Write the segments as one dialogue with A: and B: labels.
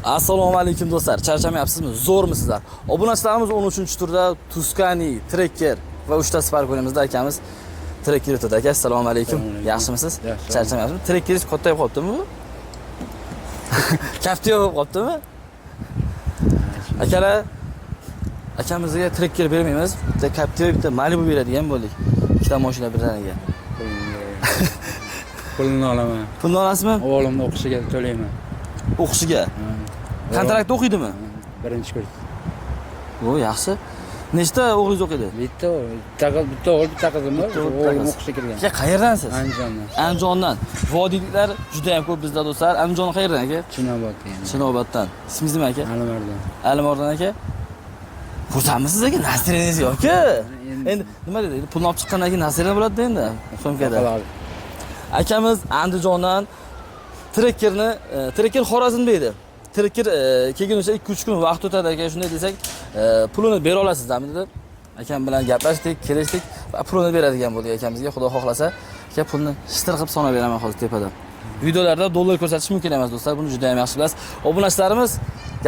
A: Assalomu alaykum do'stlar. Charchamayapsizmi? Zo'rmisizlar? Obunachilarimiz 13-turda Tuscany, Tracker va 3 ta Spark o'ynamizda akamiz Tracker yutadi. Aka, assalomu alaykum.
B: Assalomu alaykum.
A: Yaxshimisiz?
B: Yaxshi.
A: Charchamayapsizmi? Trackeringiz kattayib qolibdimi bu? Captiva bo'lib qolibdimi? Akalar, akamizga Tracker bermaymiz. Bitta Captiva, bitta Malibu beradigan bo'ldik. Ikkita mashina birdaniga.
B: Pulini olaman.
A: Pulni olasizmi?
B: O'g'limni o'qishiga to'layman.
A: O'qishiga. Kontraktda o'qiydimi?
B: Birinchi kurs.
A: O, yaxshi. Nechta o'g'lingiz o'qiydi?
B: Bitta o'g'il, bitta o'g'il, bitta qizim bor.
A: Bitta o'g'il, bitta
B: O'g'lim
A: qiz.
B: o'qishga kirgan.
A: Aka, qayerdansiz?
B: Andijondan.
A: Andijondan. Vodiyliklar juda ham ko'p bizda do'stlar. Andijon qayerdan aka?
B: Chinobod degan.
A: Chinoboddan. Ismingiz nima aka?
B: Alimardon.
A: Alimardon aka. Xursandmisiz aka? Nasringiz yo'q-ku.
B: Endi-
A: Endi nima dedi? Pulni olib chiqqandan keyin nasrina bo'ladi endi sumkada.
B: Halol.
A: Akamiz Andijondan Trekkerni, Trekker Xorazmda edi. Trekker kelguncha 2-3 kun vaqt o'tadi aka, shunday desak, pulini bera olasizmi dedi. Akam bilan gaplashdik, kelishdik va pulini beradigan bo'ldik akamizga, xudo xohlasa. Aka, pulni shitir qilib sanab beraman hozir tepada. Videolarda dollar ko'rsatish mumkin emas do'stlar, buni juda ham yaxshi bilasiz. Obunachilarimiz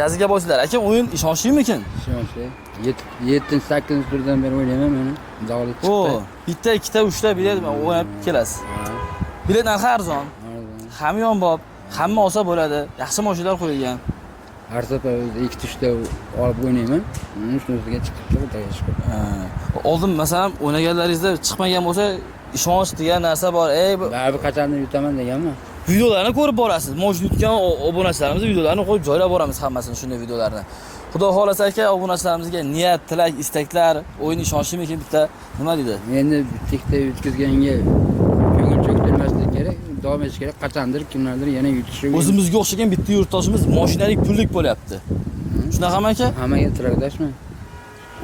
A: gaziga bosinglar. Aka, o'yin ishonchlimikin?
B: Ishonchli. Yettinchi, sakkizinchi turdan beri o'ynayman mana. Dog'lik
A: O,
B: chiqdi.
A: bitta, ikkita, uchta bilet o'ynab kelasiz.
B: Ha,
A: Bilet narxi arzon,
B: arzon.
A: hamyonbop, hamma olsa bo'ladi. Yaxshi mashinalar qo'yilgan.
B: Har safar o'zi ikkita, uchta olib o'ynayman. Mana shunisiga chiqibdi, xudoga shukur.
A: Ha, oldin masalan o'ynaganlaringizda chiqmagan bo'lsa, ishonch degan narsa bor. Ey,
B: Baribir qachondir yutaman deganman.
A: videolarni ko'rib borasiz. Mashina yutgan obunachilarimiz videolarni qo'yib joylab boramiz hammasini, shunday videolarni. Xudo xohlasa aka, obunachilarimizga niyat, tilak, istaklar, o'yin ishonchlimikin bitta nima deydi?
B: Endi bitta ikkita yutqizganga ko'ngil cho'ktirmaslik kerak, davom etish kerak. Qachondir kimlardir yana yutishi.
A: O'zimizga o'xshagan bitta yurtdoshimiz mashinalik pullik bo'lyapti. Shunaqami aka?
B: Hammaga tilakdoshman.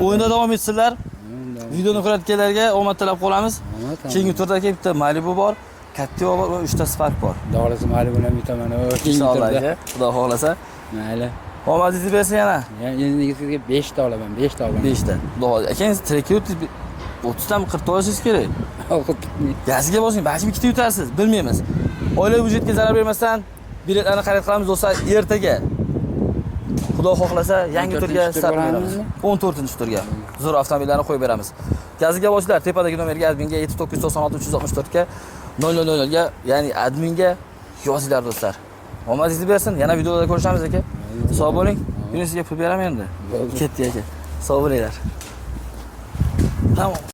A: O'yinda davom etsinlar.
B: Davom.
A: Videoni ko'rayotganlarga omad tilab qolamiz.
B: Omad, omad.
A: Keyingi turda aka bitta Malibu bor, Captiva bor va 3 ta Spark bor.
B: Dog'lasa mayli bilan yutaman. O, keyingi
A: Inshaalloh
B: turda.
A: aka, xudo xohlasa.
B: Mayli.
A: Omadingizni bersin yana.
B: Ya, endi sizga 5 ta olaman, 5 ta olaman.
A: 5 ta. Xudo xohlasa. Aka, endi tirik 30 tami 40 ta olishingiz kerak. Gaziga bosing, balkim ikkita yutasiz, bilmaymiz. Oila byudjetga zarar bermasdan biletlarni xarid qilamiz do'stlar ertaga. Xudo xohlasa yangi turga
B: 14-tur
A: start beramiz.
B: bo'lamizmi?
A: 14-turga. Zo'r avtomobillarni qo'yib beramiz. Gaziga bosinglar, tepadagi nomerga adminga 7996 364 ga 0000 ga, ya'ni adminga yozinglar do'stlar. Omadingizni bersin. Yana videoda ko'rishamiz aka. Sog' bo'ling. Buni sizga pul beraman endi.
B: Bo'ldi.
A: Ketdik aka. Sog' bo'linglar. Tamom.